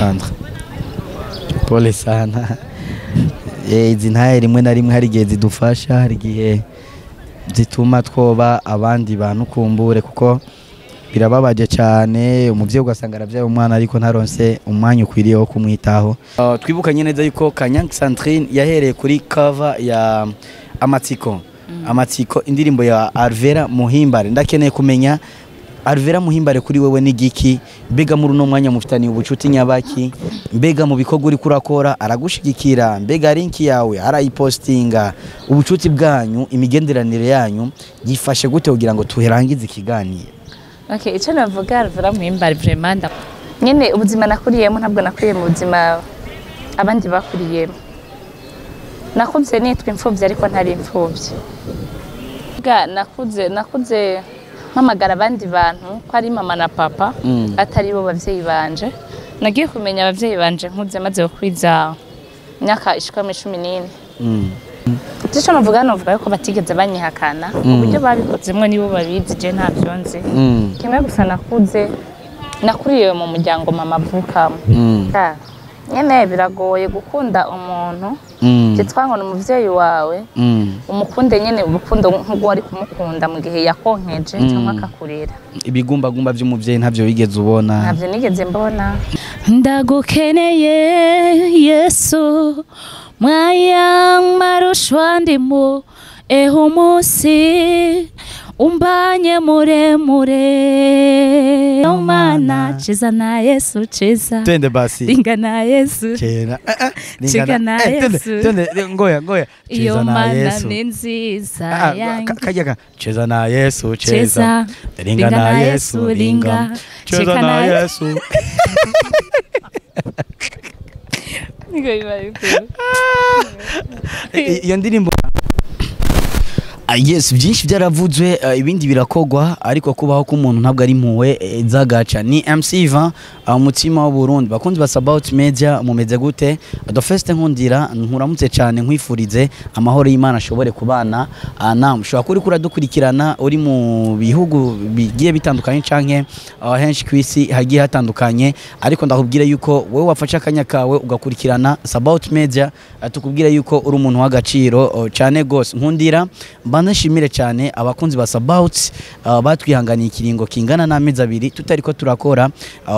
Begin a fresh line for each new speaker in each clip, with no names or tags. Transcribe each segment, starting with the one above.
Sandra, pole sana. Izi ntahe rimwe na rimwe hari igihe zidufasha, hari igihe zituma twoba abandi bantu kumbure, kuko birababaje cyane umuvyeyi ugasanga aravyaye umwana ariko ntaronse umwanya ukwiriye wo kumwitaho. Twibukanye neza yuko Kanyange Sandrine yahereye kuri cover ya Amatsiko. Amatsiko, indirimbo ya Alvera Muhimbare. Ndakeneye kumenya Alvera Muhimbare kuri wewe ni giki? Mbega muri uno mwanya mufitaniye ubucuti nyabaki? Mbega mu bikorwa uri kurakora aragushigikira? Mbega link yawe arayipostinga? Ubucuti bwanyu, imigenderanire yanyu yifashe gute kugira ngo tuherangize ikiganiro?
Okay, icyo navuga, Alvera Muhimbare vraiment nyene ubuzima nakuriyemo ntabwo nakuriye mu buzima abandi bakuriyemo. Nakuze nitwa imfuvyi ariko ntari imfuvyi. Ga nakuze mpamagara abandi bantu ko ari mama na papa, atari bo bavyeyi banje. Nagiye kumenya abavyeyi banje nkuze, maze gukwiza imyaka ishika muri 14. Icyo navuga yuko batigeze banyihakana. Uburyo babikozemwo nibo babizi, je ntavyo nzi. Kimwe gusa, nakuze nakuriye mu muryango mama avukamo. Nyene biragoye gukunda umuntu cyitwa ngo ni umuvyeyi wawe, umukunde nyene urukundo nk'urwo wari kumukunda mu gihe yakonkeje cyangwa akakurera.
Ibigumbagumba vy'umuvyeyi ntavyo wigeze ubona?
Ntavyo nigeze mbona.
Ndagukeneye Yesu, mwaya marushwa ndimo, eho umunsi umbanye muremure. Mana, cheza na Yesu, cheza.
Twende basi.
Ringa na Yesu.
Chena.
Chega na
Twende,
Yesu.
twende, ngoya ngoya.
Iyo
Cheza na
mana
Yesu.
ni nziza yange.
Kajya ka cheza na Yesu, cheza.
Cheza.
Ringa na Yesu, ringa. Cheza
Cheka
na
na
Yesu.
Niko biba bikuru.
Iyo ndirimbo. Yes, byinshi byaravuzwe, ibindi birakogwa, ariko kubaho k'umuntu ntabwo ari impuhwe zagaca. Ni MC Ivan, umutima w'u Burundi. Bakunzi ba Sabaut Media, mumeze gute? The first nkundira nkuramutse cyane, nkwifurize amahoro y'Imana ashobore kubana namwe. Ushobora kuri kuradukurikirana uri mu bihugu bigiye bitandukanye canke henshi ku isi hagiye hatandukanye, ariko ndakubwira yuko wowe wafashe akanya kawe ugakurikirana Sabaut Media, tukubwira yuko uri umuntu w'agaciro cyane gose. Nkundira mbanze nshimire cyane abakunzi ba Sabaut batwihanganiye ikiringo kingana n'amezi 2 tutariko turakora.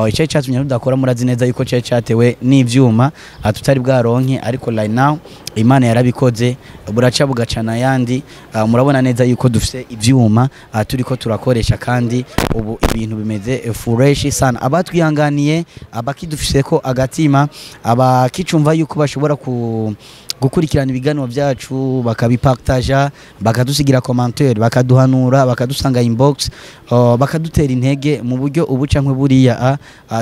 Icari cyatumye tudakora murazi neza yuko cari cyatewe n'ivyuma tutari bwaronke, ariko right now Imana yarabikoze, buraca bugacana yandi. Murabona neza yuko dufite ivyuma turiko turakoresha, kandi ubu ibintu bimeze fresh sana. Abatwihanganiye, abakidufise ko agatima, abakicumva yuko bashobora ku gukurikirana ibiganiro byacu, bakabipartaja, bakadusigira commentaire, bakaduhanura, bakadusanga inbox, bakadutera intege mu buryo ubu canke buriya,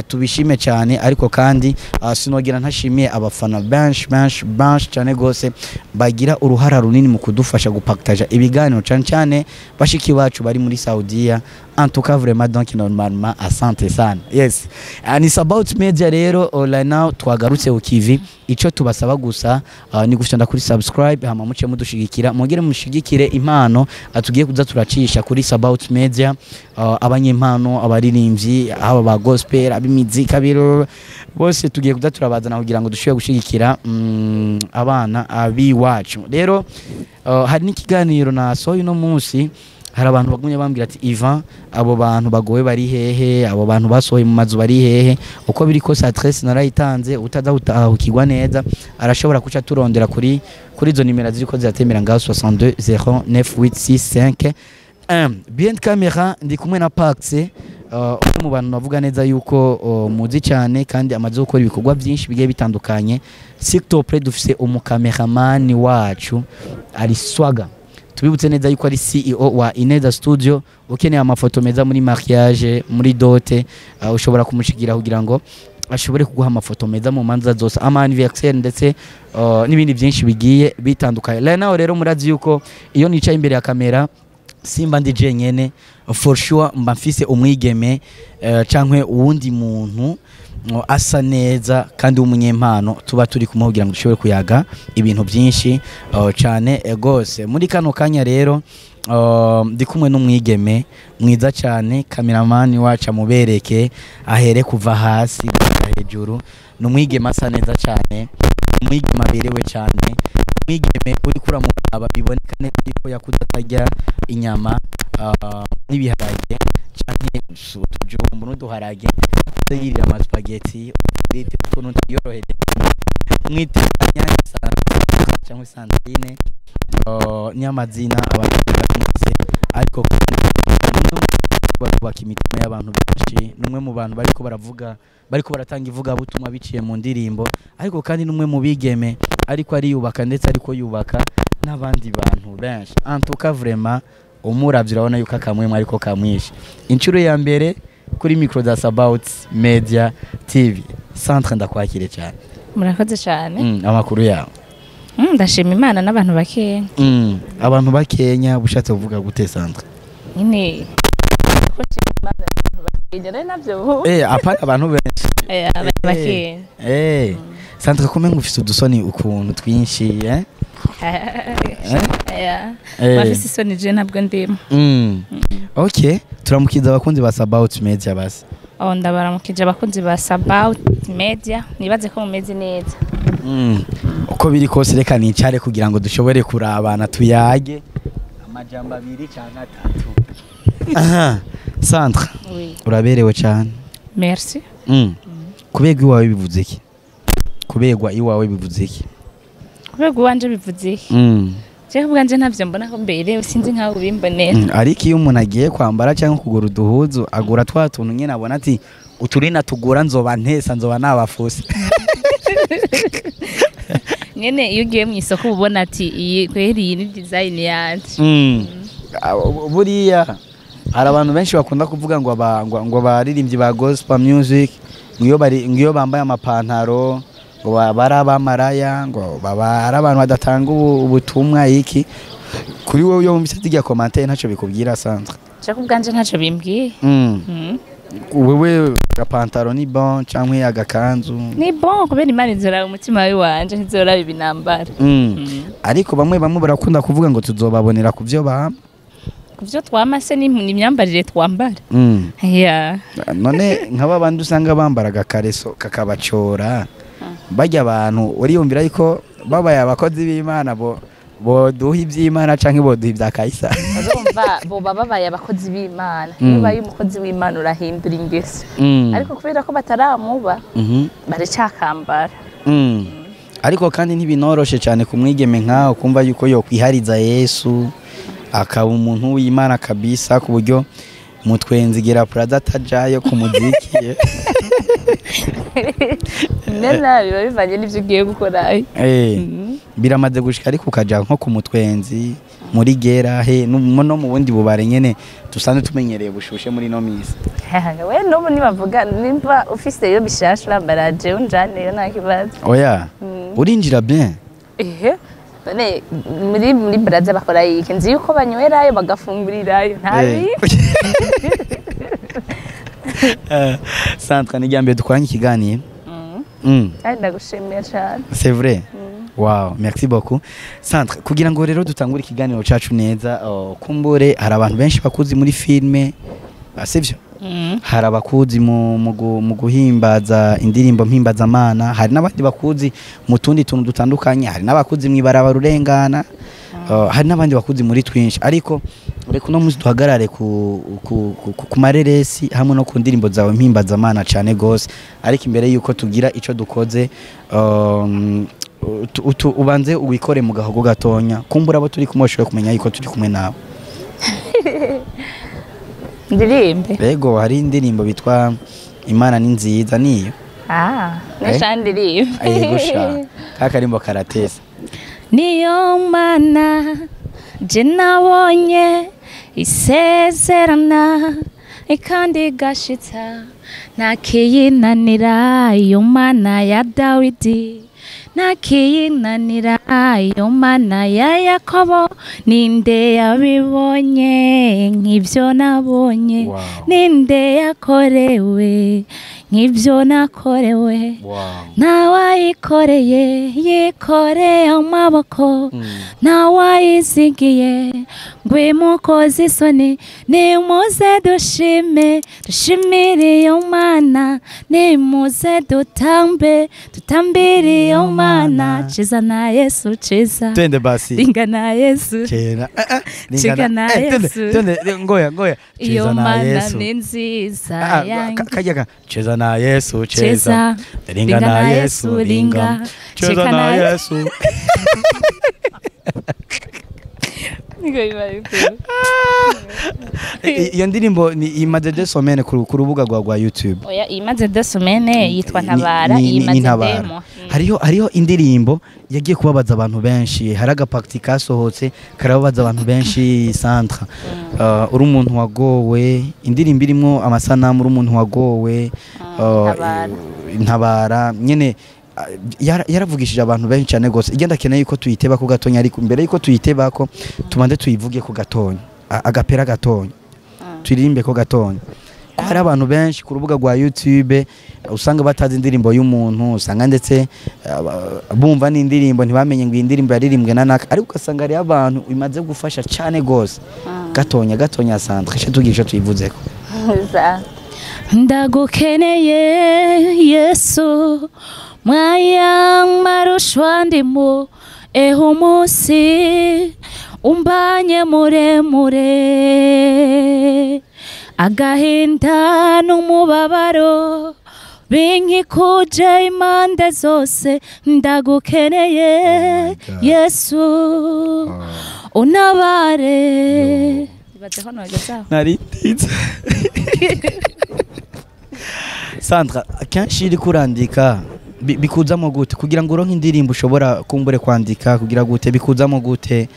tubishime cyane. Ariko kandi sinogira ntashimiye abafana benshi benshi benshi cyane gose bagira uruhara runini mu kudufasha gupartaja ibiganiro, cyane cyane bashiki bacu bari muri Saudiya. En tout cas vraiment, donc normalement, asante sana. Yes, and it's about media rero. Right now twagarutse ukivi. Ico tubasaba gusa ni gushanda kuri subscribe, hama muce mudushigikira, mwongere mushigikire impano atugiye kuza turacisha kuri Sabaut Media, abanyempano, abaririmbyi, aba ba gospel, ab'imiziki, abiro bose tugiye kuza turabazana kugira ngo dushobore gushigikira abana abiwacu. Rero hari n'ikiganiro nasohoye uno munsi. Hari abantu bagumye bambwira ati: "Ivan, abo bantu bagowe bari hehe? Abo bantu basohoye mu mazu bari hehe?" Uko biri kose adresse narayitanze, utaza utahukirwa neza arashobora kuca turondera kuri izo nimero ziriko ziratemera ngaho, 62 09 865 1. Bien, camera ndi kumwe na Pax, umwe mu bantu navuga neza yuko muzi cyane kandi amaze gukora ibikorwa byinshi bigiye bitandukanye. S'il te plaît, dufise umukameramani wacu ari swaga. Tubibutse neza yuko ari CEO wa Ineza Studio. Ukeneye amafoto meza muri mariage, muri dote, ushobora kumushigira kugira ngo ashobore kuguha amafoto meza mu manza zose, ama anniversaire, ndetse n'ibindi byinshi bigiye bitandukanye. Rero nawe rero murazi yuko iyo nicaye imbere ya kamera simba ndi jenyene. For sure mba mfise umwigeme cankwe uwundi muntu asa neza kandi w'umunyempano tuba turi kumwe kugira ngo dushobore kuyaga ibintu byinshi cyane gose. Muri kano kanya rero ndi kumwe n'umwigeme mwiza cyane. Kameramani wacu amubereke, ahere kuva hasi. gushika hejuru. Ni umwigeme asa neza cyane, umwigeme aberewe cyane, umwigeme uri kuramuraba biboneka neza yuko yakuze atarya inyama n'ibiharage canke utujumbu n'uduharage, yakuze yirira amaspaghetti, ifiriti, utuntu twiyoroheje. Mwite Nyange cyangwa Sandrine, ni amazina abantu bamwise, ariko barubaka imitima y'abantu benshi. Ni umwe mu bantu bariko baravuga, bariko baratanga ivugabutumwa biciye mu ndirimbo, ariko kandi n'umwe mu bigeme ariko ariyubaka ndetse ariko yubaka n'abandi bantu benshi. En tout cas vraiment umuravye urabona yuko akamwemwe ariko kamwishe. Inshuro ya mbere kuri micro za Sabaut Media TV, Centre, ndakwakire cyane.
Murakoze cyane.
Amakuru yawe?
Ndashima Imana n'abantu bakeya.
Abantu bakenya bushatse kuvuga gute, Centre?
Nyine ko nshima Imana n'abantu bakeya rero navyo ubu.
Apana abantu benshi.
Abantu bakeya.
Centre, kumenga ufise udusoni ukuntu twinshi, eh?
Bafise isoni, je ntabwo ndimo.
Okay, turamukiza abakunzi ba Sabaut Media basi.
Aho ndabaramukije abakunzi ba Sabaut Media, nibaze ko mumeze neza.
Uko biri kose reka nicare kugira ngo dushobore kurabana tuyage amajambo abiri canke atatu. Aha, Centre,
Oui.
uraberewe cyane.
Merci.
Kubegwa iwawe bivuze iki? Kubegwa iwawe bivuze iki?
Kubera uwanje bivuze iki? Jewe ubwanje ntavyo mbona ko mberewe, sinzi nkaho ubimbonera.
Ariko iyo umuntu agiye kwambara cyangwa kugura uduhuzu, agura twa tuntu nyine abona ati uturina tugura nzoba ntesa, nzoba nabafuse.
Nyene iyo ugiye mu isoko uba ubona ati iyi kweri, iyi ni design yanje.
Ah, buriya hari abantu benshi bakunda kuvuga ngo ngo abaririmbyi ba gospel music ngo iyo bari, ngo iyo bambaye amapantaro ngo baba ari abamaraya, ngo baba ari abantu badatanga ubutumwa iki. Kuri wowe iyo wumvise zirya commentaire ntacyo bikubwira, Sandra?
Jewe ubwanje ntacyo bimbwiye.
Wewe agapantaro ni bon canke agakanzu?
Ni bon, kubera Imana izoraba umutima wanje, ntizoraba ibinambara.
Ariko bamwe bamwe barakunda kuvuga ngo tuzobabonera ku byo bama.
Ku byo twama se ni imyambarire twambara. Yeah.
None nk'aba bandi usanga bambara agakareso kakabacora, bajya abantu uriyumvira yuko babaye abakozi b'Imana bo boduha iby'Imana canke boduha ibya Kayisari?
Urumva boba babaye abakozi b'Imana. Iyo ubaye umukozi w'Imana urahindura ingeso, ariko kubera ko bataramuba baracakambara.
Ariko kandi ntibinoroshe cyane ku mwigeme nkawe kumva yuko yokwihariza Yesu akaba umuntu w'Imana kabisa, ku buryo mutwenzigera Plaza atajayo ku muziki.
Nena biba bivanye n'ivyo ugiye gukora.
Biramaze gushika ariko ukaja nko ku mutwenzi, muri gera he, no mu bundi bubare nyene dusanzwe tumenyereye bushushe muri no misi?
We n'ubu nibavuga nimba ufise iyo bishasha urambara, jewe unjaneyo nta kibazo.
Oya, urinjira bien.
Ehe, none muri Braza bakora iki? Nzi yuko banywerayo bagafungurirayo, nta bindi.
Centre, ni mbere dukoranye ikiganiro.
Kandi ndagushimiye cyane.
C'est vrai. Wow, merci beaucoup. Centre, kugira ngo rero dutangure ikiganiro cacu neza, kumbure hari abantu benshi bakuzi muri filme, sivyo? Hari abakuzi mu guhimbaza indirimbo mpimbazamana, hari n'abandi bakuzi mu tundi tuntu dutandukanye, hari n'abakuzi mu ibarabara urengana, hari n'abandi bakuzi muri twinshi. Ariko reka uno munsi duhagarare ku mareresi hamwe no ku ndirimbo zawe mpimbazamana cane gose. Ariko imbere yuko tugira ico dukoze, ubanze uwikore mu gahogo gatonya, kumbura abo turi kumwe bashobore kumenya yuko turi kumwe nawe.
Ndirimbe?
Ego, hari indirimbo bitwa Imana ni nziza, niyo.
Ah,
Eh?
nesha ndirimbe.
Yego sha, kakarimbo karatesa.
Niyo mana je nabonye isezerana kandi igashitsa, ntakiyinanira iyo mana ya Dawidi, ntakiyinanira iyo mana ya Yakobo. Ninde yabibonye nk'ibyo nabonye?
Wow.
Ninde yakorewe nk'ibyo nakorewe?
Wow.
Ntawayikoreye yikoreye amaboko, ntawayizigiye ngo Ngwimukoze isoni, nimuze dushime, dushimire iyo Mana, nimuze dutambe, tutambire iyo Mana. Cheza na Yesu, cheza.
Twende basi.
Ringa na Yesu.
Chena.
Chega na
Twende,
Yesu.
twende, ngoya, ngoya.
Iyo
Cheza na
Mana
Yesu.
ni nziza
Ah,
yange.
Kajya ka cheza na Yesu, cheza.
Cheza.
Ringa na Yesu, ringa. Cheza
Cheka
na
na
Yesu.
Niko biba bikuru.
Iyo ndirimbo ni imaze 2 semaines ku rubuga rwa YouTube.
Oya, imaze 2 semaines yitwa Ntabara.
Ni
Imaze
Ntabara.
demo.
Hariho indirimbo yagiye kubabaza abantu benshi, hari agapakiti kasohotse karababaza abantu benshi. Sandra, uri umuntu wagowe, indirimbo irimo amasanamu, uri umuntu wagowe,
Ntabara.
Ntabara nyene, yaravugishije abantu benshi cyane gose. Igenda akeneye yuko tuyiteba ko gatonya, ariko mbere yuko tuyiteba ko tubanze tuyivuge ko gatonya, agapera gatonya, turirimbe ko gatonya, ko hari abantu benshi ku rubuga rwa YouTube usanga batazi indirimbo y'umuntu, usanga ndetse bumva n'indirimbo ntibamenye ngo iyi ndirimbo yaririmbwe na naka, ariko ugasanga hariho abantu imaze gufasha cyane gose. Gatonya gatonya, Sandra, icyo tugira icyo tuyivuzeko.
Ndagukeneye Yesu, mwaya marushwa ndimo, eho umunsi umbanye muremure, agahinda n'umubabaro binkikuje impande zose, ndagukeneye.
Oh my God.
Yesu, untabare.
Ibaze ko nogezaho.
Nari ntinze. Sandra, akenshi iri kurandika bikuzamo gute kugira ngo uronke indirimbo ushobora kumbure kwandika? Kugira gute bikuzamo gute?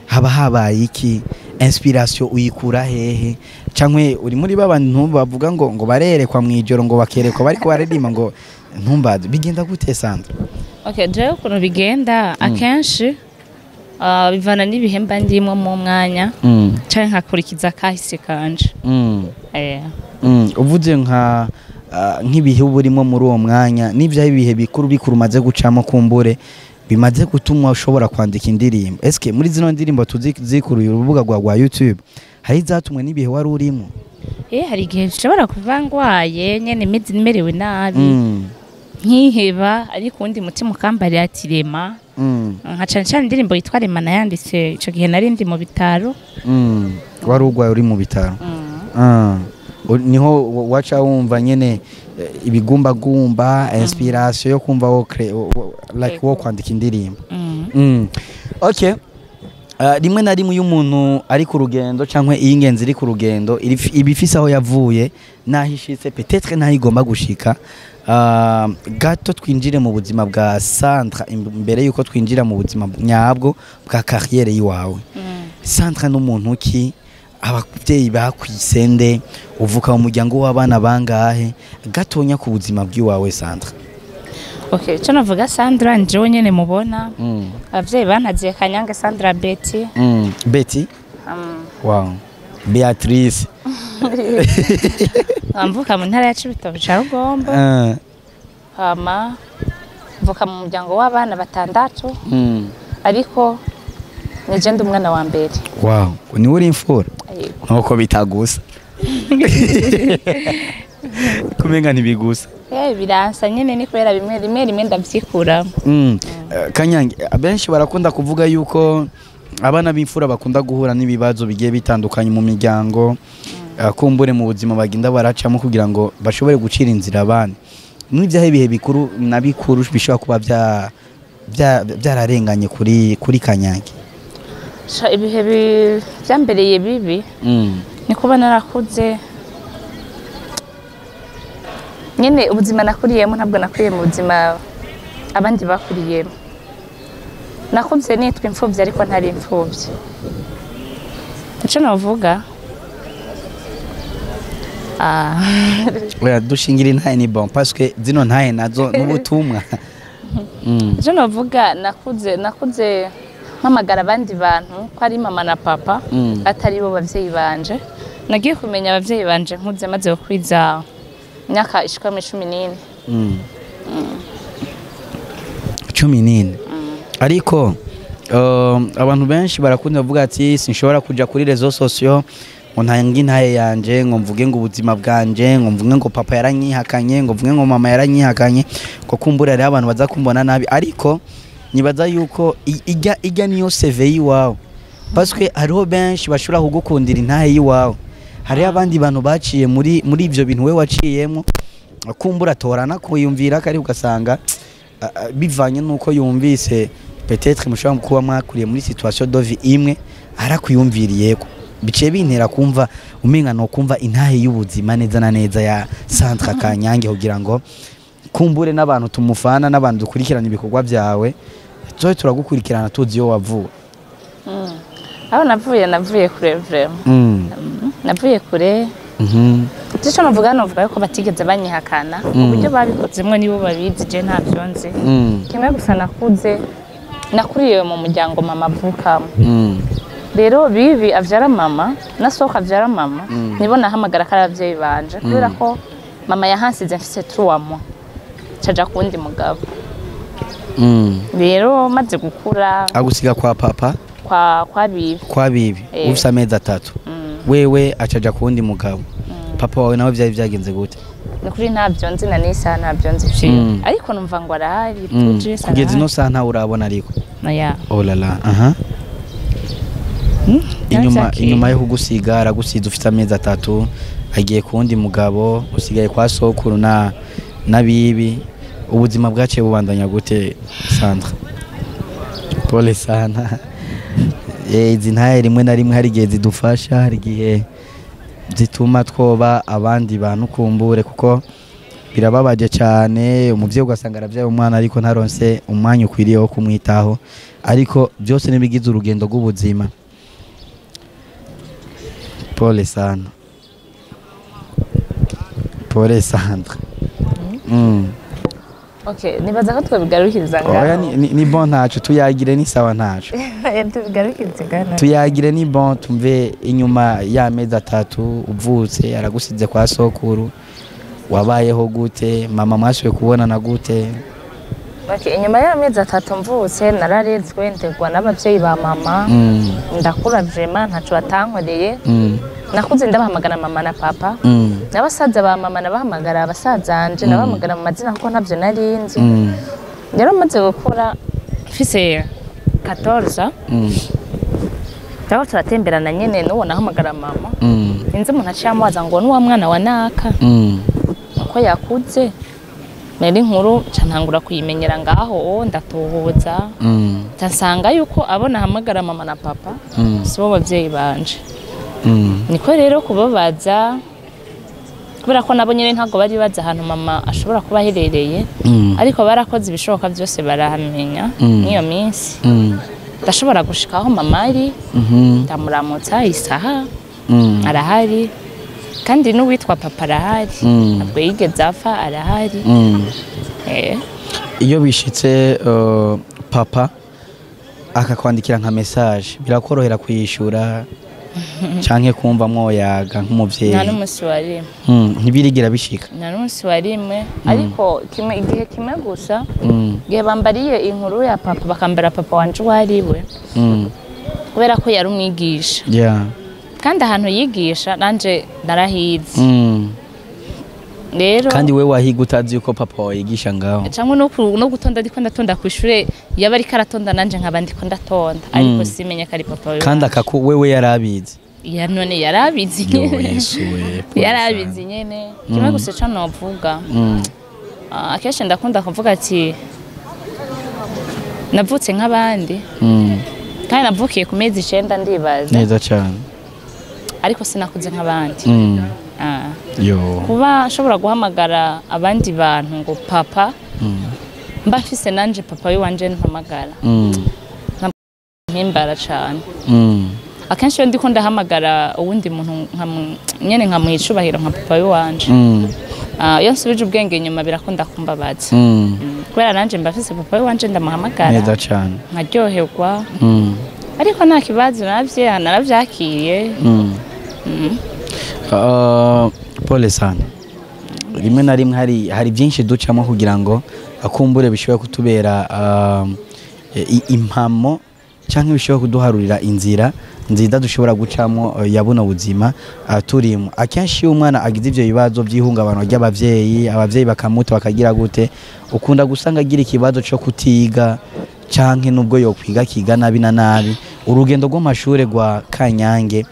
Haba habaye iki? Inspiration uyikura hehe? Canke uri muri ba bantu bavuga ngo barerekwa mu ijoro, ngo bakerekwa bariko baririmba, ngo ntumbaze? Bigenda gute, Sandra?
Okay, jewe ukuntu bigenda akenshi, bivana n'ibihe mba ndimwo mu mwanya, canke nkakurikiza kahise kanje.
Uvuze nka nk'ibihe uba urimo muri uwo mwanya, n'ibyaho ibihe bikuru bikuru umaze gucamo kumbure bimaze gutuma ushobora kwandika indirimbo, eske muri zino ndirimbo tuzi zikuruye urubuga rwa YouTube hari izatumwe n'ibihe wari urimo?
Hari igihe nshobora kuva ngwaye nyene, meze merewe nabi, nkiheba, ariko uwundi mutima ukambarira ati rema. Nka cane cane indirimbo yitwa Rema nayanditse ico gihe nari ndi mu bitaro.
Wari urwaye uri mu bitaro? Ah. Niho waca wumva nyene ibigumbagumba, inspiration yo kumva wo like wo kwandika indirimbo. Okay. Rimwe na rimwe iyo umuntu ari ku rugendo cyangwa iyo ingenzi iri ku rugendo iba ifise aho yavuye n'aho ishitse, peut-être n'aho igomba gushika. Gato twinjire mu buzima bwa Sandra imbere yuko twinjira mu buzima nyabwo bwa carrière yiwawe. Sandra n'umuntu ki? Ababyeyi bakwise nde? Uvuka mu muryango w'abana bangahe? Gatonya ku buzima bw'iwawe, Sandra.
Okay, ico navuga, Sandra ni jewe nyene mubona. Abavyeyi bantaziye Kanyange Sandra Betty.
Betty. Wow, Beatrice.
Mvuka mu ntara ya Cibitoke ca Rugombo. Hama mvuka mu muryango w'abana batandatu, ariko nije ndi umwana wa mbere.
Wow, ni uri imfura?
Yego.
Nkuko bitagusa, kumenga ntibigusa.
Biransa nyene, ni kubera bimwe rimwe rimwe ndavyikuramo.
Kanyange, abenshi barakunda kuvuga yuko abana b'imfura bakunda guhura n'ibibazo bigiye bitandukanye mu miryango, kumbure mu buzima bagenda baracamo kugira ngo bashobore gucira inzira abandi. N'ibyahe ibihe bikuru na bikuru bishobora kuba bya byararenganye kuri Kanyange?
Sha, ibihe vyambereye bibi ni kuba narakuze nyene ubuzima nakuriyemo ntabwo nakuriye mu buzima abandi bakuriyemo. Nakuze nitwa imfuvyi ariko ntari imfuvyi. Ico novuga,
Oya, dushingira intahe ni bon, parce que zino ntahe nazo n'ubutumwa.
Ico novuga, nakuze mpamagara abandi bantu ko ari mama na papa, atari bo bavyeyi banje. Nagiye kumenya abavyeyi banje nkuze, maze gukwiza imyaka ishika muri 14.
14. Ariko Abantu benshi barakunda kuvuga ati sinshobora kuja kuri réseaux sociaux ngo ntange intahe yanje, ngo mvuge ngo ubuzima bwanje, ngo mvuge ngo papa yaranyihakanye, ngo mvuge ngo mama yaranyihakanye, ngo kumbura rero abantu baza kumbona nabi. Ariko nibaza yuko ijya niyo CV yiwawe, parce que hariho benshi bashobora kugukundira intahe yiwawe. Hariho abandi bantu baciye muri ivyo bintu we waciyemo, kumbura torana kuyumvira kari, ugasanga bivanye nuko yumvise peut-être mushobora kuba mwakuriye muri situation de vie imwe, arakwiyumviriyeko. Biciye bintera kumva umenga no kumva intahe y'ubuzima neza na neza ya Sandra Kanyange, kugira ngo kumbure n'abantu tumufana n'abantu dukurikirana ibikorwa byawe, tuzobe turagukurikirana tuzi iyo wavuye.
Aho navuye, navuye kure vraiment. Navuye kure. Icyo novuga yuko batigeze banyihakana. Uburyo babikozemwo nibo babizi, je ntabyo nzi. Kimwe gusa, nakuze, nakuriye mu muryango mama avukamo. Rero bibi avyara mama na soko avyara mama nibo nahamagara ko ari abavyeyi banje, kubera ko mama yahansize mfise 3 mois, caja kuwundi mugabo. Rero maze gukura,
Agusiga kwa papa?
Kwa bibi.
Kwa bibi?
Eh.
Ufise amezi 3, wewe acaja kuwundi mugabo. Papa wawe nawe vyari vyagenze gute?
Ni kuri ntabyo nzi, na n'isaha ntabyo nzi ciwe. Ariko numva ngo arahari. Tuje.
Kugeza ino saha ntawe urabona ariko?
Oya.
Oh la la, aha. Inyuma
Naravyakiriye.
Inyuma yo kugusiga, aragusize ufite amezi 3, agiye ku wundi mugabo, usigaye kwa sokuru na bibi, ubuzima bwaciye bubandanya gute, Sandra? Pole sana. Izi ntahe rimwe na rimwe hari igihe zidufasha, hari igihe zituma twoba abandi bantu kumbure, kuko birababaje cyane umuvyeyi ugasanga aravyaye umwana ariko ntaronse umwanya ukwiriye wo kumwitaho. Ariko byose nibigize urugendo rw'ubuzima. Pole sana, pole Sandra.
Okay, nibaza ko twabigarukiriza
Oya.
ngaho.
Ni bon, ntaco, tuyagire ni sawa, ntaco.
Tubigarukirize ngaho.
Tuyagire ni bon. Tumve inyuma y'amezi 3 uvutse, aragusize kwa sokuru, wabayeho gute? Mama mwasubiye kubonana gute?
Okay, inyuma y'amezi 3 mvutse nararezwe, ndegwa n'abavyeyi ba mama. Ndakura vraiment, ntaco batankoreye. Nakuze ndabahamagara mama na papa. N'abasaza ba mama nabahamagara abasazanje, nabahamagara mu mazina kuko ntabyo nari nzi. Rero maze gukura mfise 14, turaba turatemberana nyene n'uwo nahamagara mama. Sinzi umuntu aciye amubaza ngo n'uwa mwana wa naka, uko yakuze. Nari inkuru nca ntangura kuyimenyera ngaho, ndatohoza, nca nsanga yuko abo nahamagara mama na papa sibo bavyeyi banje. Niko rero kubabaza, kubera ko nabo nyene ntabwo bari bazi ahantu mama ashobora kuba aherereye. Ariko barakoze ibishoboka byose barahamenya. N'iyo minsi ndashobora gushika aho mama ari, ndamuramutsa isaha. Arahari, kandi n'uwitwa papa arahari. Ntabwo yigeze apfa, arahari.
Iyo bishitse papa akakwandikira nka message, birakorohera kuyishura canke kumva mwoyaga
Nta
nk'umuvyeyi?
n'umunsi wa rimwe.
Ntibirigira bishika?
Nta n'umunsi wa rimwe, ariko kimwe, igihe kimwe gusa, igihe bambariye inkuru ya papa, bakambara papa wanje uwo ari we, kubera ko yari umwigisha, kandi ahantu yigisha nanje narahize. Rero
Kandi we wahiga utazi yuko papa wawe yigisha ngaho?
Cyangwa no gutonda, ndiko ndatonda ku ishure, yaba ariko aratonda nanje nkaba ndiko ndatonda, ariko simenye ko ari papa we.
Kandi akaku wewe yarabizi?
Ya none yarabizi.
Yo Yesu we, pole.
Yarabizi nyene. Kimwe gusa ico novuga, akenshi ndakunda kuvuga ati navutse nk'abandi, kandi navukiye ku mezi 9, ndibaza.
Neza cyane.
Ariko sinakuze nk'abandi.
Yo.
Kuba nshobora guhamagara abandi bantu ngo papa, mba mfise nanje papa w'iwanje mpamagara, mpimbara cane. Akenshi iyo ndiko ndahamagara uwundi muntu nyene nkamuha icubahiro nka papa w'iwanje, iyo nsubije ubwenge inyuma birakunda kumbabaza. Kubera nanje mba mfise papa w'iwanje ndamuhamagara
Neza cyane.
nkaryoherwa. Ariko nta kibazo, navye naravyakiriye.
Pole sana. Rimwe na rimwe hari byinshi ducamo kugira ngo akumbure bishobora kutubera impamo. canke bishobora kuduharurira inzira nziza dushobora gucamo ya buno buzima turimo. Akenshi iyo umwana agize ivyo bibazo by'ihungabana ry'abavyeyi, abavyeyi bakamuta bakagira gute, ukunda gusanga agira ikibazo cyo kutiga canke nubwo yokwiga akiga nabi na nabi. Urugendo rw'amashure rwa Kanyange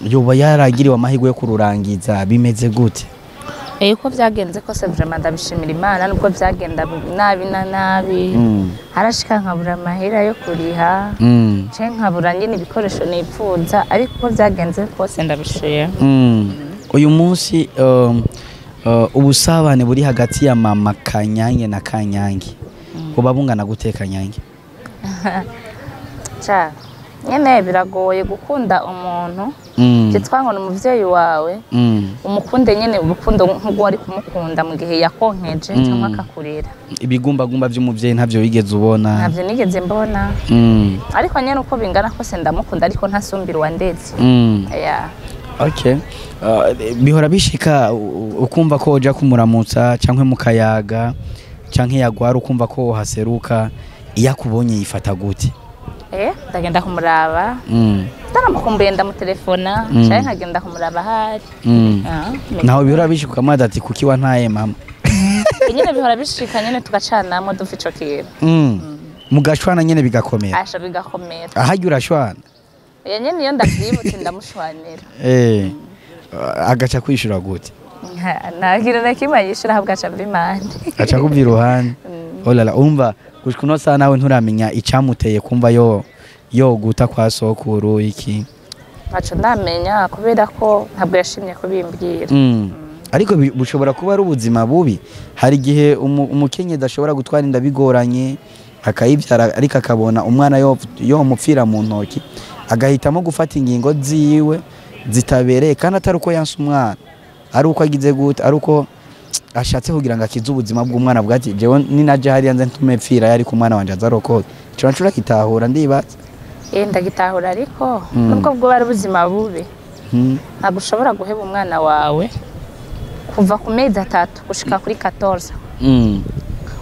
yoba yaragiriwe amahirwe yo kururangiza, bimeze gute?
Uko byagenze kose vraiment ndabishimira Imana, nubwo byagenda nabi na nabi. Harashika nkabura amahera yo kuriha, canke nkabura nyine ibikoresho nipfuza, ariko uko byagenze kose ndabishima.
Uyu munsi ubusabane buri hagati ya mama Kanyange na Kanyange buba bungana gute Kanyange?
Ca nyene biragoye gukunda umuntu cyitwa ngo ni umuvyeyi wawe, umukunde nyene urukundo nk'urwo wari kumukunda mu gihe yakonkeje cyangwa akakurera.
Ibigumbagumba vy'umuvyeyi ntavyo wigeze ubona?
Ntavyo nigeze mbona. Ariko nyene uko bingana kose ndamukunda, ariko ntasumbira uwandeze. Yeah.
Okay. Bihora bishika ukumva ko uja kumuramutsa canke mukayaga canke yagwara ukumva ko haseruka, iyo akubonye yifata gute?
Ndagenda kumuraba. Ndanamukumbuye ndamutelefona, canke nkagenda kumuraba ahari.
Naho bihora bishika ukamwada ati kuki wantaye mama?
Nyene bihora bishika nyene tugacanamwo dupfa ico kintu.
Mugashwana nyene bigakomera.
Asha bigakomera.
Ahajya urashwana?
Oya nyene iyo ndavyibutse ndamushwanira.
Agaca kwishura gute?
Nta kintu na kimwe yishura, ahubwo aca amva impande.
Aca kuva iruhande. Olala, umva gushika uno saha nawe nturamenya icamuteye kumva yo guta kwa sokuru iki?
Ntaco ndamenya kubera ko ntabwo yashimye kubimbwira.
Ariko bushobora kuba ari ubuzima bubi. Hari igihe umukenyezi ashobora gutwara inda bigoranye akayivyara, ariko akabona umwana yomupfira mu ntoki, agahitamo gufata ingingo ziwe zitabereye, kandi atari uko yanse umwana, ari uko agize gute, ari uko ashatse kugira ngo akize ubuzima bw'umwana, bwa ati jewe ninaje hariya nze ntume pfira, ariko umwana wanje azarokoke. Ico naco urakitahura ndibaza?
Ndagitahura, ariko nubwo bwo ari ubuzima bubi, ntabwo ushobora guheba umwana wawe kuva ku mezi 3 gushika kuri 14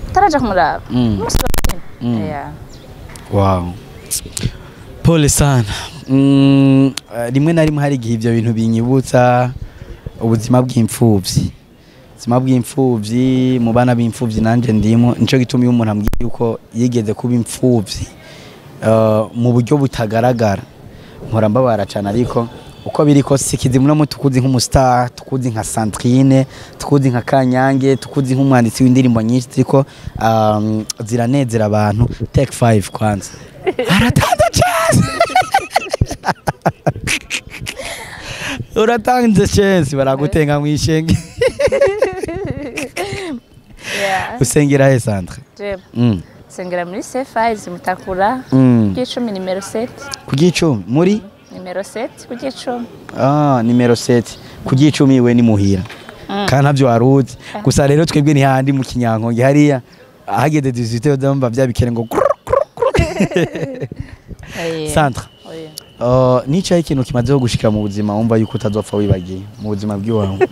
utaraja kumuraba.
Wow. Pole sana. Rimwe na rimwe hari igihe ivyo bintu binyibutsa ubuzima bw'imfuvyi. Ubuzima bw'imfuvyi, mu bana b'imfuvyi nanje ndimo, nico gituma iyo umuntu ambwiye yuko yigeze kuba imfuvyi mu buryo butagaragara mpora mbabara cyane, ariko uko biri kose sikizi muno tukuzi nk'umustar, tukuzi nka Sandrine, tukuzi nka Kanyange, tukuzi nk'umwanditsi w'indirimbo nyinshi ziriko ziranezera abantu. Take 5 kwanza. Aratanze chance. Uratanze chance baragutenga mwishenge. Usengera he Sandre?
Sengera muri C5 Mutakura. Ku nimero 7.
Ku gicumi muri
nimero 7 ku gicumi.
Nimero 7 ku gicumi we ni muhira. Kandi ntavyo waruzi. Gusa rero twebwe ni handi mu Kinyankonge hariya ahageze 18 ndumva byabikere ngo Sandre. Nicaye ikintu kimaze gushika mu buzima wumva yuko utazopfa wibagiye mu buzima bw'iwawe?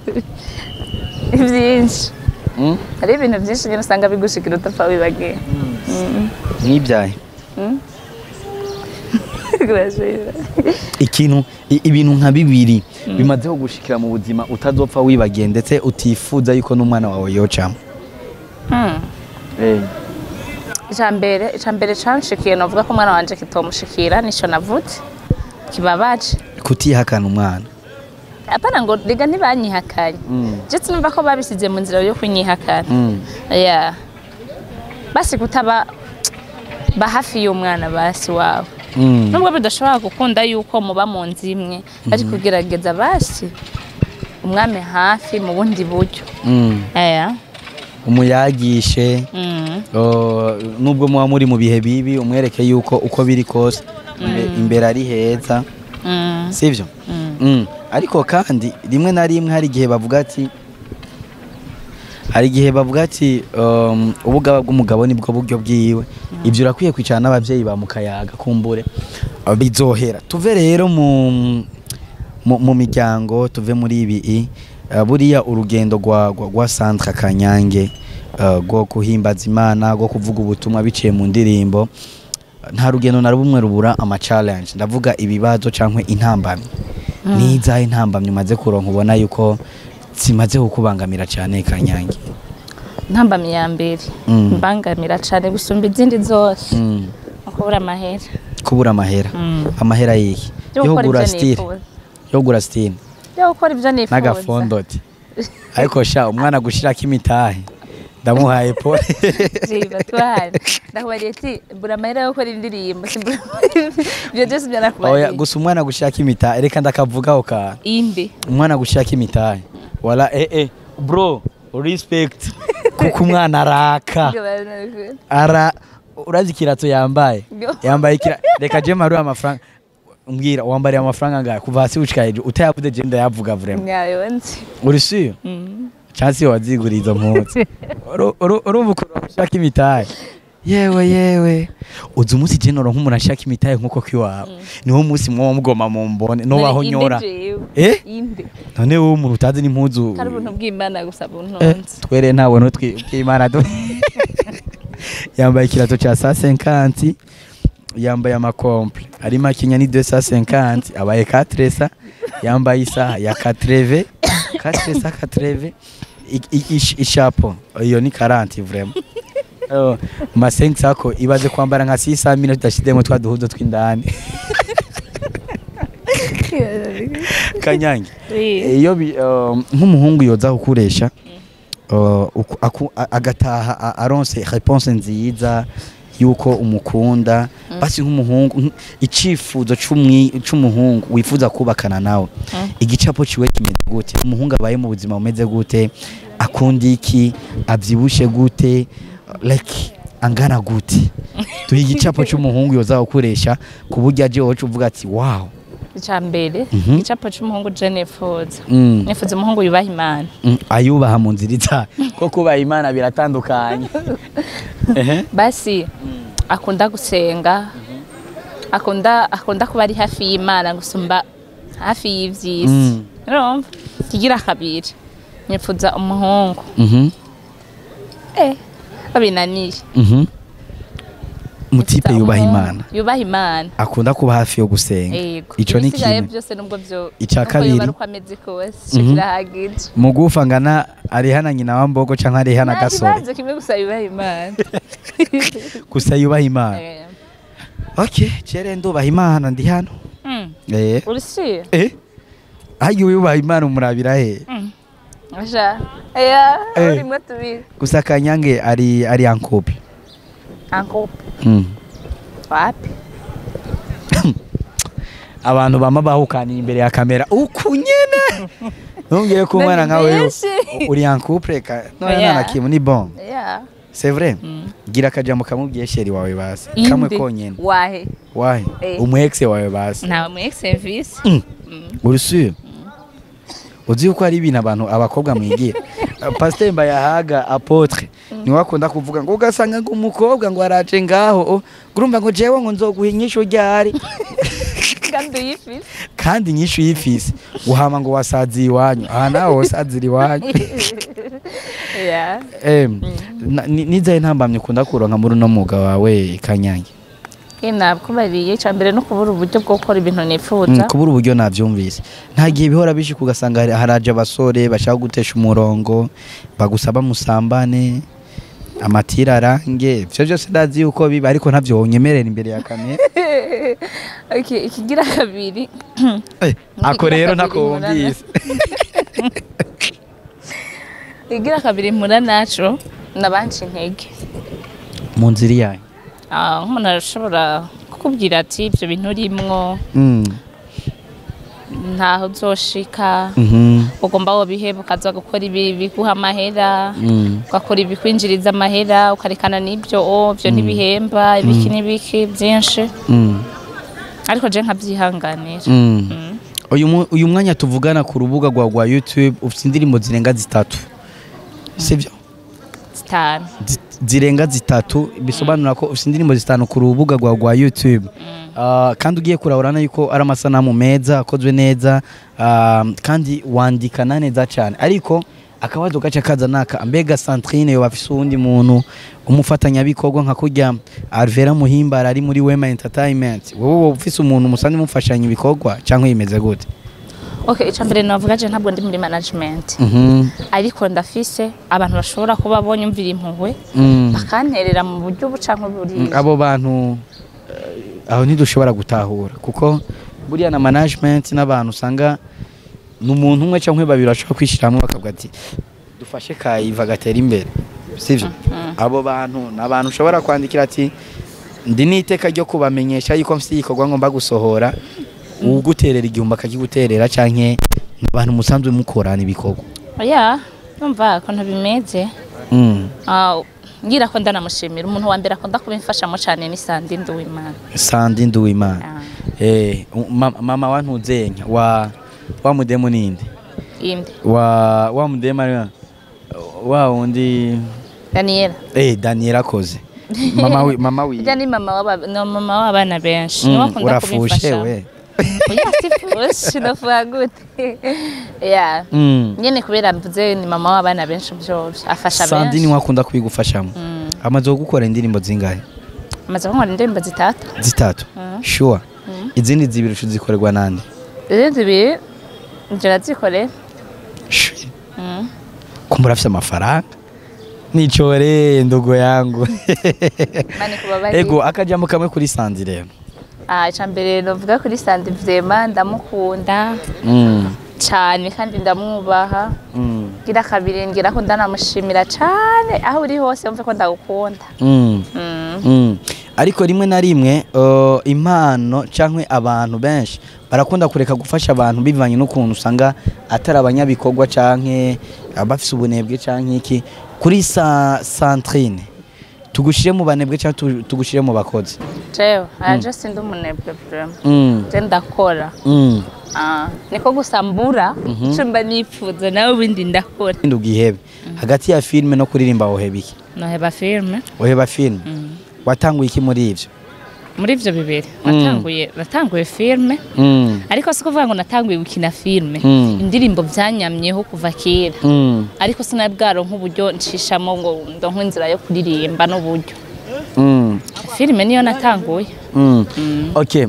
Byinshi. Hari ibintu byinshi nyine usanga bigushikira utapfa wibagiye.
Nk'ibyaye. Ikintu ibintu nka bibiri bimaze gushikira mu buzima utazopfa wibagiye ndetse utifuza yuko n'umwana wawe yocamo.
Icambere canshikiye novuga ko umwana wanje kitomushikira nico navutse kibabaje.
Kutihakana umwana.
Apana ngo rega ntibanyihakanye. Je sinumva ko babisize mu nzira yo kunyihakana. Yeah. Basi kutaba ba hafi y'umwana basi wawe. Nubwo bidashobora gukunda yuko muba mu nzu imwe, ariko kugerageza basi umwame hafi mu bundi buryo.
Umuyagishe nubwo muba muri mu bihe bibi umwereke yuko uko biri kose imbere ari heza. Sivyo? Ariko kandi rimwe na rimwe hari igihe bavuga ati ubugaba bw'umugabo nibwo buryo bwiwe. Ibyo urakwiye kwicara n'abavyeyi ba mukayaga kumbure bizohera. Tuve rero mu miryango, tuve muri ibi buriya urugendo rwa Sandra Kanyange rwo kuhimbaza Imana, rwo kuvuga ubutumwa biciye mu ndirimbo, Nta rugendo na rumwe rubura ama challenge, ndavuga ibibazo canke intambamyi. Nizahe intambamyi umaze kuronka ubona yuko zimaze kukubangamira cyane, Kanyange?
Ntambamyi ya mbere mbangamira cane gusumba izindi zose, kubura amahera.
Kubura amahera? Amahera yiki?
Yo
Yo
gukora
kugura
ivyo
style?
nifuza.
Yo kugura style
Yo gukora ivyo nifuza.
N'agafondoti. Ariko sha, umwana gushirako imitahe, ndamuhaye pole.
Jiba twari ndakubariye ati mbura amahera yo gukora indirimbo, simbura ibyo byose.
Oya.
Byarakubariye.
Gusa umwana gushirako imitahe, reka ndakavugaho ka
Inde?
Umwana gushirako imitahe, wala bro, respect, kuko umwana araka ara urazi ikirato yambaye?
Yo.
Yambaye reka je maruye amafaranga. Mbwira, wambariye amafaranga angahe kuva hasi gushika hejuru? Utayavuze je ndayavuga, vraiment.
Nyayo nzi.
Uri sûr? Chansi waziguriza izo mpuzu. Urumva ukuntu ushaka imitahe? Yewe yewe, uzi umunsi je noronka umuntu ashaka imitahe nkuko kiwawe, niwo munsi mwoba mugoma mumbone nobaho nyora.
Inde?
None wowe umuntu utazi n'impuzu.
Kari ubuntu bw'Imana gusa buntunze.
Twere nta buntu bw'Imana yambaye ikirato ca 150, yambaye ama complet ari makinya ni 250, abaye 400, yambaye isaha ya 80, 480, ishapo iyo ni 40, vraiment. Oh, ma 5 sako ibaze kwambara nka 600 mille tudashizemo twa duhuzo tw'indani. Kanyange, iyo nk'umuhungu yoza kukuresha, agataha aronse réponse nziza yuko umukunda, basi nk'umuhungu, icifuzo c'umuhungu wifuza kubakana nawe, igicapo ciwe kimeze gute? Umuhungu abaye mu buzima bumeze gute? Akunda iki? Avyibushe gute? Like angana gute? Duhe igicapo c'umuhungu yoza gukoresha ku buryo aje woca uvuga ati wow.
Icya mbere, icapo c'umuhungu je nifuza, nifuza umuhungu yubaha Imana.
Ayubaha mu nzira iza ko kubaha Imana biratandukanye. Ehe.
Basi akunda gusenga, akunda kuba ari hafi y'Imana gusumba hafi y'ivy'isi. Urumva, kigira kabiri nifuza umuhungu babinaniye.
Mu type
Nifuza
yubaha
umuhungu
Imana.
Yubaha Imana.
Akunda kuba hafi yo gusenga.
Yego.
Ico ni
Ibisigaye
kimwe.
byose nubwo byo
Ica
nubwo
kabiri.
yoba ari uko ameze kose, ico kirahagije.
Mugufa ngana arihana nyina wa mbogo canke arihana
Nta
gasore?
kibazo, kimwe gusa yubaha Imana.
Gusa yubaha Imana. Okay, cere ndubaha Imana, ndi hano.
Uri sûr?
Ayo yubaha Imana umurabira he?
Asha eya. Urimwo tubiri.
Gusa Kanyange ari en couple?
En couple? Wapi.
Abantu bama bahukaniye imbere ya kamera uku nyene, ntumbwire ko umwana
Nani
nkawe
benshi.
Uri en couple ka none?
Oya.
Nta na kimwe, ni bon?
Yeah.
C'est vrai? Gira akajambo kamubwiye chéri wawe basi, kamwe
Inde.
konyene.
Wahe?
Wahe? Umu ex wawe basi.
Nta mu ex service.
Uri sûr? Uzi yuko hari ibintu abantu abakobwa mwigira? Pasteur Mbayahaga, apôtre, niwe akunda kuvuga ngo ugasanga ngo umukobwa ngo araje ngaho, oh, urumva ngo jewe ngo nzoguha inyishu ryari?
Kandi uyifise.
Kandi inyishu yifise guhama ngo wasaziye iwanyu, aha nawe wasazira iwanyu.
Yeah.
Nizaye ntambamye ukunda kuronka muri uno mwuga wawe, Kanyange?
Nakubariye, icya mbere no kubura uburyo bwo gukora ibintu nifuza.
Kubura uburyo navyumvise. Nta gihe bihora bishika ugasanga haraje abasore bashaka gutesha umurongo, bagusaba musambane, amatira arange? Ivyo vyose ndazi yuko biba, ariko ntavyo wonyemerera imbere ya kamera.
Okay, ikigira kabiri.
Ako rero
kabiri
ntako wumvise.
Ikigira kabiri mpura naco nabanca intege.
Mu nzira iyahe?
Ah, nk'umuntu arashobora kukubwira ati ibyo bintu urimwo ntaho uzoshika, ugomba wobiheba ukaza gukora ibi biguha amahera, ugakora ibikwinjiriza amahera, ukarekana n'ibyo, o byo ntibihemba, ibiki n'ibiki byinshi. Ariko je nkabyihanganira.
Uyu mwanya tuvugana, ku rubuga rwa YouTube ufite indirimbo zirenga zitatu, sibyo?
5.
Zirenga zitatu, bisobanura ko ufite indirimbo zitanu ku rubuga rwa YouTube. Kandi ugiye kurabona yuko ari amasanamu meza akozwe neza, kandi wandikana neza cyane, ariko Akabazo gaca kaza naka, mbega Sandrine yo bafise uwundi muntu umufatanyabikorwa nka kurya Alvera Muhimbara ari muri Wema Entertainment? Wowe woba ufise umuntu musanzwe mufashanya ibikorwa canke yimeze gute?
Okay, icya mbere navuga, je ntabwo ndi muri management, ariko ndafise abantu bashobora kuba bonyumvira impuhwe bakanterera mu buryo buca nk'uburiya.
Abo bantu aho ntidushobora gutahura, kuko buriya na management n'abantu usanga ni umuntu umwe cyangwa babiri bashobora kwishyira hamwe bakavuga ati dufashe Kayiva gatera imbere, sivyo? Abo bantu ni abantu ushobora kwandikira ati ndi n'iteka ryo kubamenyesha yuko mfite igikorwa ngomba gusohora, uguterera 1000 akakiguterera, canke ni abantu musanzwe mukorana ibikorwa?
Oya, numva ukuntu bimeze. Ah, ngira ko ndanamushimira, umuntu wa mbere akunda kubimfashamo cyane ni Sandi Nduwimana.
Sandi Nduwimana.
Ah.
Mama wa ntuzenya wa mudemu ninde?
Inde?
Wa mudemu wa wundi.
Daniela.
Daniela akoze mama wi.
Ujya ni mama w'aba, ni mama w'abana benshi, niwe akunda
Urafushe
kubimfashamo.
We.
Oya, sifushe, navuga gute ya nyene, kubera mvuze ni mama w'abana benshi, byovyo afasha
Sandi
benshi.
niwe akunda kubigufashamo. Amaze gukora indirimbo zingahe?
Amaze kunkora indirimbo zitatu.
Zitatu, sure? Izindi zibiri uzikorerwa nande?
Izindi zibiri nje nazikorera.
Sure. Kumbura afise amafaranga nicore ndugu yangu.
Mani kubabarira.
Ego, akajambo kamwe kuri Sandi rero.
Ah, icya mbere novuga kuri Sandi, vraiment ndamukunda cyane kandi ndamwubaha. Ngira kabiri, ngira ko ndanamushimira cyane, aho uri hose wumve ko ndagukunda.
Ariko rimwe na rimwe impano canke abantu benshi barakunda kureka gufasha abantu bivanye n'ukuntu usanga atari abanyabikorwa canke bafise ubunebwe canke iki. Kuri Sandrine, tugushire mu banebwe canke tugushire mu bakozi?
Jewe aje sindi umunebwe vraiment. Je ndakora. Ah, niko gusa mbura ico mba nipfuza, nawe ubundi ndakora.
Ndi ugihebe hagati ya filme no kuririmba, woheba iki?
Noheba filme.
Woheba filme. Watanguye iki muri ivyo?
Muri ivyo bibiri natanguye filme, ariko si kuvuga ngo natanguye gukina filme. Indirimbo vyanyamyeho kuva kera, ariko sinabwaronka uburyo nshishamo ngo ndonke inzira yo kuririmba n'uburyo. Filime niyo natanguye.
Okay,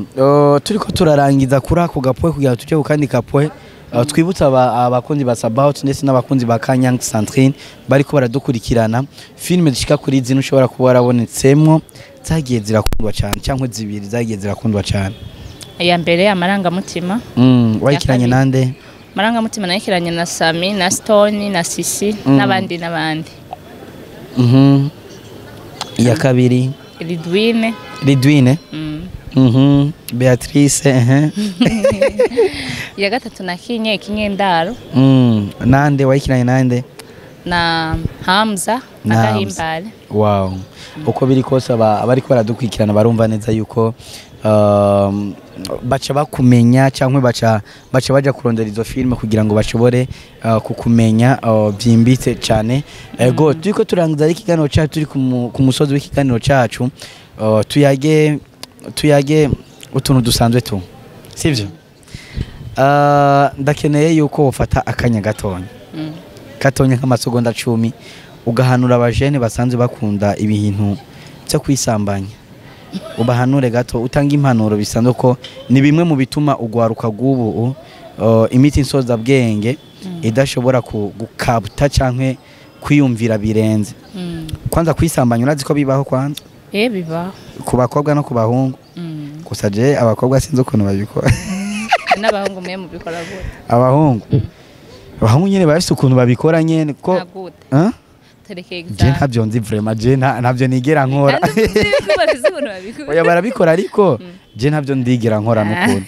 turiko turarangiza kuri ako gapoe kugira tuje ku kandi kapoe. Twibutsa abakunzi ba Sabaut ndetse n'abakunzi ba Kanyang Sandrine bariko baradukurikirana, filime zishika kuri zino ushobora kuba warabonetsemwo zagiye zirakundwa cyane, cyangwa zibiri zagiye zirakundwa cyane.
Iya mbere, Amarangamutima.
Wayikiranye
kabiri.
nande?
Amarangamutima nayikiranye na Sami na Stone na Sisi n'abandi n'abandi.
Iya kabiri?
Ridwine.
Ridwine. Beatrice.
Iya gatatu nakinye Ikinyendaro.
Nande wayikiranye nande?
Na Hamza na
Na Hamza.
Gahimbare.
Wow. Uko biri kose abariko baradukurikirana barumva neza yuko baca bakumenya cyangwa baca baja kurondera izo filime kugira ngo bashobore kukumenya byimbitse cyane. Ego, turiko turangiza ikiganiro cyacu, turi ku musozi w'ikiganiro cyacu, tuyage utuntu dusanzwe tu, sivyo? Ndakeneye yuko wofata akanya gatonya gatonya nk'amasegonda 10 ugahanura abajene basanzwe bakunda ibintu byo kwisambanya, ubahanure gato, utanga impanuro bisanzwe, ko ni bimwe mu bituma ugwaruka rw'ubu imiti nsozabwenge idashobora gukabuta canke kwiyumvira birenze. Kwanza kwisambanya urazi ko bibaho kwanza?
Eh, bibaho.
Ku bakobwa no ku bahungu. Gusa je abakobwa sinzi ukuntu babikora.
N'abahungu mwe mubikora gute?
Abahungu nyene bafise ukuntu babikora nyene ko.
Nta gute?
Hein?
Tereke
Je
example.
ntabyo nzi vraiment, je ntabyo nigera nkora.
Kandi uzi ko bafise ukuntu babikora.
Oya, barabikora, ariko je ntabyo ndigera nkora n'ukuntu,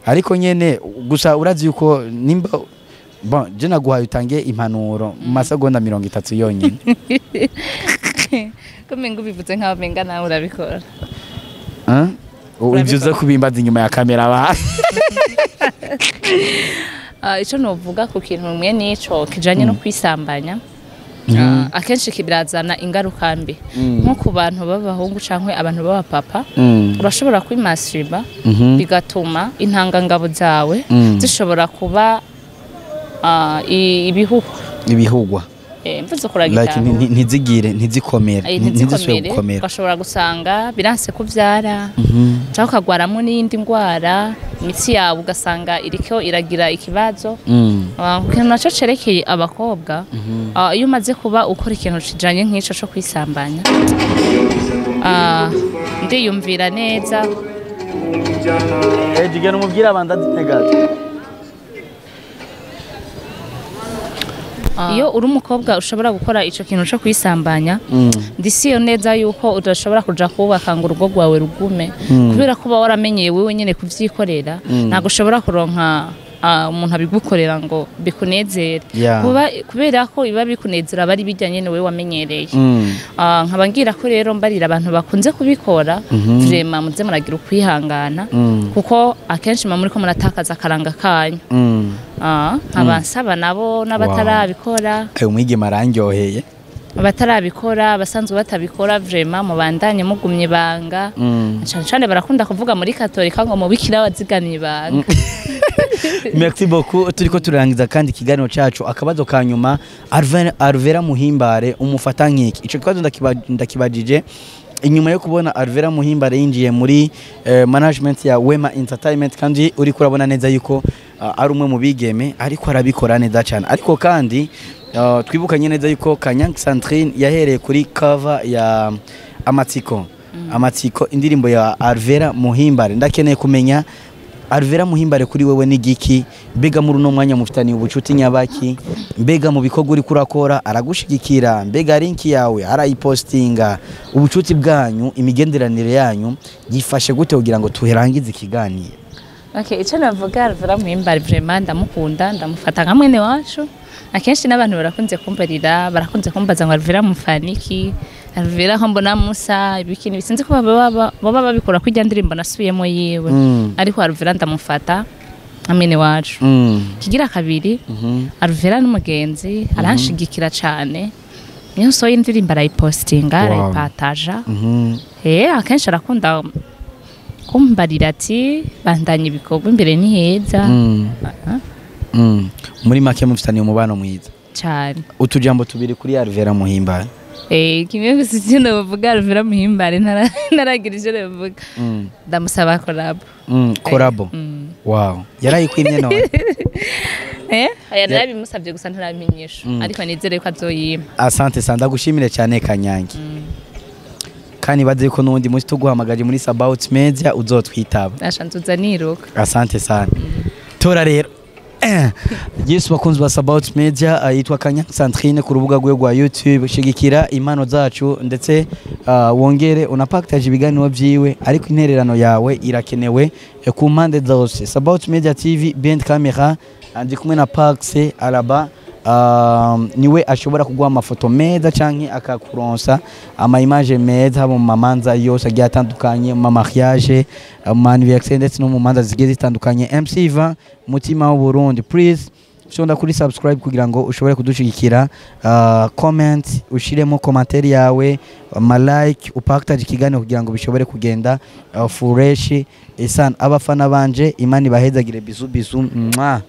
ariko nyene gusa urazi yuko nimba, bon, je naguhaye utange impanuro mu masegonda 30 yonyine.
Ko menga ubivuze nkaho menga nawe urabikora.
Hein? Ivyo uza kubimbaza inyuma ya kamera ba.
Ah, ico novuga ku kintu mwe nico kijanye no kwisambanya, akenshi kibirazana ingaruka mbi nko ku bantu b'abahungu canke abantu b'abapapa. Urashobora kwimasturba, bigatuma intangangabo zawe zishobora kuba ibihuhwa.
Ibihugwa.
Mvuze
like
kuragitahura,
ntizigire, ntizikomere, ntizisubire
ntizikomere.
Gukomera.
Ugashobora gusanga biranse kuvyara, cyangwa ukagwaramo n'iyindi ndwara, imitsi yawe ugasanga iriko iragira ikibazo. Ikintu naco cerekeye abakobwa, iyo umaze kuba ukora ikintu kijanye nk'ico co kwisambanya, ndiyumvira neza.
Jigena umubwire abanza azitegate.
Iyo uri umukobwa ushobora gukora ico kintu co kwisambanya, ndisiyo neza yuko udashobora kuja kubaka ngo urugo rwawe rugume, kubera ko uba waramenyeye wewe nyene kuvyikorera. Ntabwo ushobora kuronka umuntu abigukorera ngo bikunezere. Kubera ko biba bikunezera bari bijya nyene wewe wamenyereye. Nkaba ngira ko rero mbarira abantu bakunze kubikora, vraiment muze muragira ukwihangana, kuko akenshi muba muriko muratakaza akaranga kanyu. Nkaba nsaba nabo n'abatarabikora,
Ayo umwigeme arandyoheye.
abatarabikora, abasanzwe batabikora, vraiment mubandanye mugumye ibanga. Cane cane barakunda kuvuga muri katolika ngo mubikira wazigamye ibanga.
Merci beaucoup. Turiko turangiza kandi ikiganiro cacu. Akabazo ka nyuma, Alvera Muhimbare umufata nk'iki? Ico kibazo ndakibajije inyuma yo kubona Alvera Muhimbare yinjiye muri management ya Wema Entertainment, kandi uri kurabona neza yuko ari umwe mu bigeme ariko arabikora neza cyane. Ariko kandi twibukanye neza yuko Kanyange Sandrine yahereye kuri cover ya Amatsiko, Amatsiko, indirimbo ya Alvera Muhimbare. Ndakeneye kumenya, Alvera Muhimbare kuri wewe ni giki? Mbega muri uno mwanya mufitaniye ubucuti nyabaki? Mbega mu bikorwa uri kurakora aragushigikira? Mbega link yawe arayipostinga? Ubucuti bwanyu, imigenderanire yanyu yifashe gute, kugira ngo tuherangize ikiganiro?
Okay, icyo navuga, Alvera Muhimbare vraiment ndamukunda, ndamufata nka mwene wacu. Akenshi n'abantu barakunze kumbarira, barakunze kumbaza ngo Alvera mufaniki, Alvera ko mbona musa ibiki sinzi ko baba babikora ko ijya ndirimbo nasubiyemo yiwe. Ariko Alvera ndamufata nka mwene wacu. Kigira kabiri, Alvera n'umugenzi, aranshigikira cane. Niyo nsohoye indirimbo arayipostinga, arayipataja. Akenshi arakunda kumbarira ati bandanye ibikorwa, imbere ni heza. Aha.
Muri make mufitaniye umubano mwiza.
Cyane.
Utujambo tubiri kuri Alvera Muhimbare.
Kimwe gusa icyo navuga, Alvera Muhimbare ntaragira icyo navuga. Ndamusaba collab.
Collabo. Wow, yarayikwimye none?
Oya, narabimusabye gusa ntaramenyesha, ariko nizere ko azoyimpa.
Asante sana, ndagushimire cyane Kanyange. Kandi baze ko n'ubundi munsi tuguhamagaje muri Sabaut Media uzotwitaba.
Nasha nzuza niruka.
Asante sana. Tora rero. Yesu, bakunzi ba Sabaut Media, yitwa Kanyange Sandrine ku rubuga rwe rwa YouTube. Shigikira impano zacu, ndetse wongere unapaktaje ibiganiro vyiwe, ariko intererano yawe irakenewe ku mpande zose. Sabaut Media TV, behind camera ndi kumwe na Pax Alaba, niwe ashobora kuguha amafoto meza canke akakuronsa ama image meza, haba mu mamanza yose agiye atandukanye, mu ma mariage, mu anniversaire, ndetse no mu manza zigiye zitandukanye. MC Ivan, mutima w'u Burundi. Please shonda kuri subscribe kugira ngo ushobore kudushigikira, comment, ushiremo commentaire yawe, ama like, upartage ikiganiro kugira ngo bishobore kugenda fresh. Isana abafana banje, Imana ibahezagire. Bisous bisous, mwah.